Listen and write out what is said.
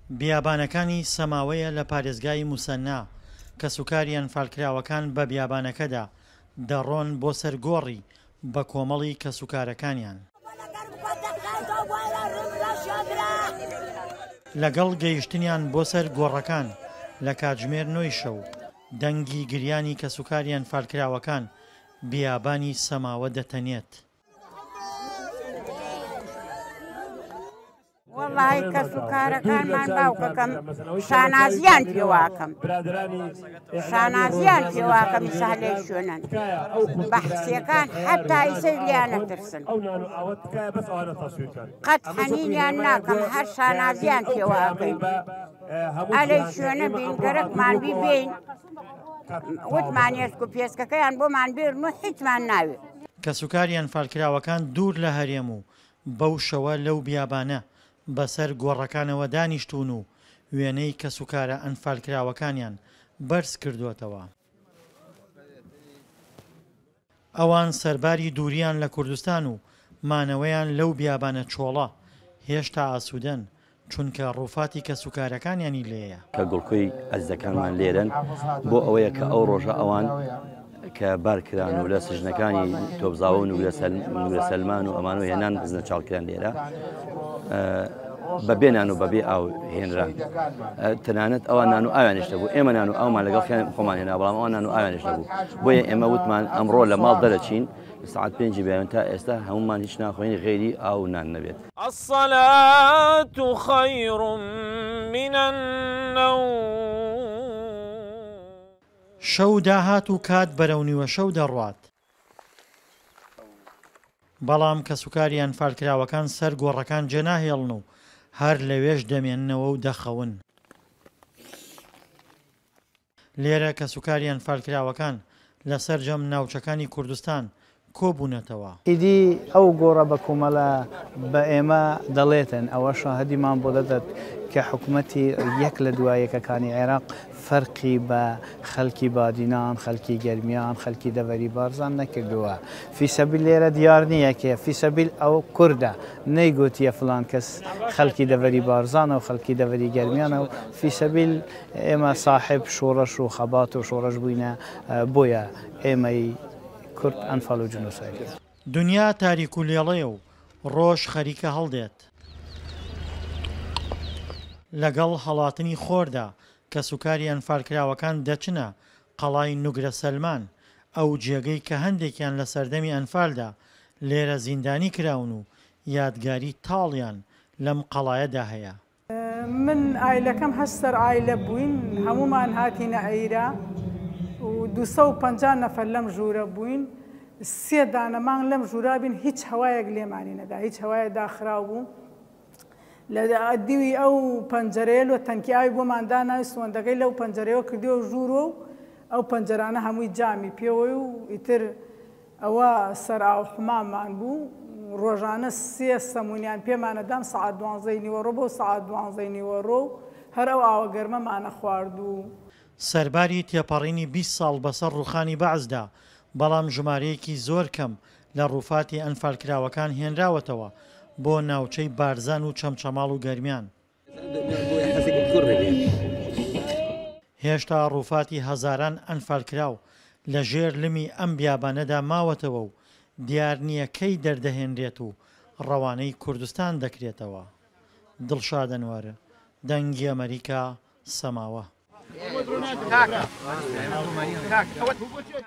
بیابانەکانی سەماوەیە لە پارێزگای موسەننا، کەسوکاری ئەنفالکراوەکان بە بیابانەکەدا دەڕۆن بۆ سەر گۆڕی بە کۆمەڵی کەسوکارەکانیان. لەگەڵ گەیشتنیان بۆ سەر گۆڕەکان لە کاتژمێر نۆی شەو، دەنگی گریانی کەسوکاری ئەنفالکراوەکان بیابانی سەماوە دەتەنێت. وەڵی کەس و کارەکانمان باوکەکەم شانازیان پێواکەم شانازیان پێواکەم ئیسا لەی شوێنن بەحسیەکان حتا ئیسەی لیان نەترسن قەت حەنینیان ناکەم هەر شانازیان پێواکەین ئەلەی شوێنە بین گەرەکمان بی بین وتمان ئێسک و پێسکەکەیان بۆمان بێرن و هیچمان ناوێت. کەسوکاری ئەنفالکراوەکان دوور لە هەرێم و بەو شەوە لەو بیابانە بەسەر گۆڕەکانەوە دانیشتوون و وێنەی کەسوکارە ئەنفالکراوەکانیان بەرز کردووەتەوە. ئەوان سەرباری دووریان لە کوردستان و مانەوەیان لەو بیابانە چۆڵە، هێشتا ئاسوودەن، چونکە ڕووفاتی کەسوکارەکانیانی لێیە. کە گوڵکۆی ئەزیزەکانمان لێرەن بۆ ئەوەیە کە ئەو ڕۆژە ئەوان کە بار کران و لە سژنەکانی تۆپزاوە و نوگرە سەلمان و ئەمان و هێنان بزنە چاڵکران لێرە بەبێ نان و بەبێ ئاو هێنران تەنانەت ئەوان نان و ئاویانیش نەبوو ئێمە نان و ئاومان لەگەڵ خۆمان هێنا بەڵام ئەوان نان و ئاویانیش نەبوو بۆیە ئێمە وتمان ئەمڕۆ لە ماڵ دەرەچین سەعات پێنجی بەیان تا ئێستا هەمومان هیچ ناخۆین غەیری ئاو و نان نەبێت. الصلاة خیر من النوم. شەو داهات و کات بەرەو نیوەشەو دەڕوات، بەڵام کەسوکاری ئەنفالکراوەکان سەر گۆڕەکان جێناهێڵن و هەر لەوێش دەمێننەوە و دەخەون. لێرە کەسوکاری ئەنفالکراوەکان لە سەرجەم ناوچەکانی کوردستان کۆبوونەتەوە. ئیدی ئەو گۆڕە بە کۆمەڵە بە ئێمە دەڵێتن، ئەوە شاهدیمان بۆ دەدات کە حکومەتی یەک لە دوا یەکەکانی عێراق فەرقی بە خەلکی بادینان، خەلکی گەرمیان، خەلکی دەڤەری بارزان نەکردووە. فیسەبیل لێرە دیار نییە کێ فیسەبیل ئەو کوردە نەیگوتیە فلان کەس خەلکی دەڤەری بارزانە و خەلکی دەڤەری گەرمیانە و فیسەبیل ئێمە ساحێب شۆڕش و خەبات و شۆڕش بووینە بۆیە ئێمەی کورد ئەنفال و جنۆساید کرد. دونیا تاریک و لێڵەیە و ڕۆژ خەریکە هەڵدێت. لەگەڵ هەڵاتنی خۆردا کەسوکاری ئەنفالکراوەکان دەچنە قەڵای نوگرە سەلمان، ئەو جێگەی کە هەندێکیان لە سەردەمی ئەنفالدا لێرە زیندانی کراون و یادگاری تاڵیان لەم قەڵایەدا هەیە. من ئایلەکەم هەشت سەر ئایلە بووین هەموومان هاتینە ئەیرە و 250 نەفەر لەم ژوورە بووین سێ دانە مانگ لەم ژوورا بین هیچ هەوایەک لێمانی نەدا هیچ هەوایە داخراو بوو لە دیوی ئەو پەنجەرەیە لۆ تەنکی ئاوی بۆمان داناوی سوەندەکەی لەو پەنجەرەیەوە کردیەوە ژوورۆ و ئەو پەنجەرانە هەمووی جامی پێوەی و ئیتر ئەوە سەرئاو حمامان بوو ڕۆژانە سێ سەمونیان پێمانەدام سەعات دوانزەی نیوەڕۆ بۆ سەعات دوانزەی نیوەڕۆ و هەر ئەو ئاوە گەرمەمانە خوارد و. سەرباری تێپەڕینی 20 ساڵ بەسەر ڕووخانی بەعسدا، بەڵام ژمارەیەکی زۆر کەم لە ڕووفاتی ئەنفالکراوەکان هێنراوەتەوە بۆ ناوچەی بارزان و چەمچەماڵ و گەرمیان. هێشتا ڕووفاتی هەزاران ئەنفالکراو لە ژێر لمی ئەم بیابانەدا ماوەتەوە و دیار نییە کەی دەردەهێنرێت و ڕەوانەی کوردستان دەکرێتەوە. دڵشاد ئەنوەر، دەنگی ئەمەریکا، سەماوە.